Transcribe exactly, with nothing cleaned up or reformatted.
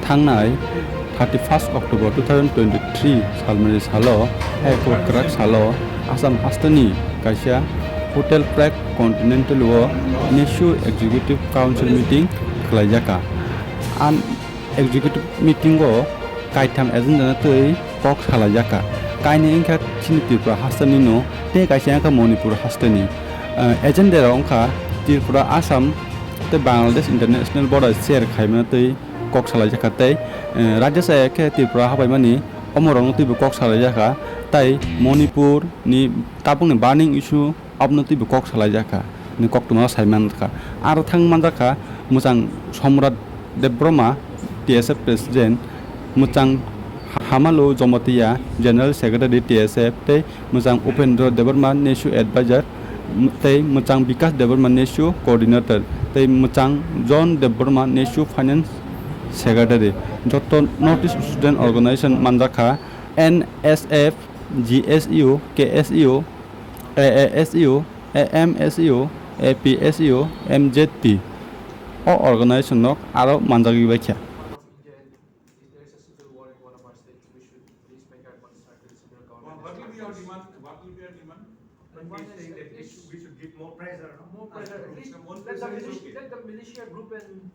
Thangnai thirty first October two thousand twenty three salmani salo, hai kwrak salo, Assam hasteni kaisa Hotel Prag Continental o NESU Executive Council meeting khlaijaka. An executive meeting o kaitham agenda no twi kok salaijaka. Kainwi wngkha chini Tripura hasteni no, tei kaisa wngkha Manipur hasteni. Eh, agenda rok wngkha Tripura, Assam tei Bangladesh international border share khaimano twi kok salaijaka tei, eh, Rajya Sabha khe Tripura habaimani omorokno twibo kok salaijaka tei Manipur ni tabukni burning issue abono twibo kok salaijaka ni koktwma saimankha. Aro thang manjakha mwchang Somrat Debbarma, T S F President, mwchang Hamalu Jamatia, General Secretary T S F, tei mwchang Upendra Debbarma, NESU Advisor, tei mwchang Bikas Debbarma, NESU Coordinator, tei mwchang John Debbarma, NESU Finance Secretary. Joto North East Student Organization manjakha, N S F, G S U, K S U, A A S U, A M S U, A P S U, M Z P. O organization nok aro manjagwi baikha. If there is a civil war in one of our states, we should please make our concern to the central government. What will be our demand? What will be our demand? One is saying that it should, we should give more pressure, no? More pressure. At least let the militia, let the militia group and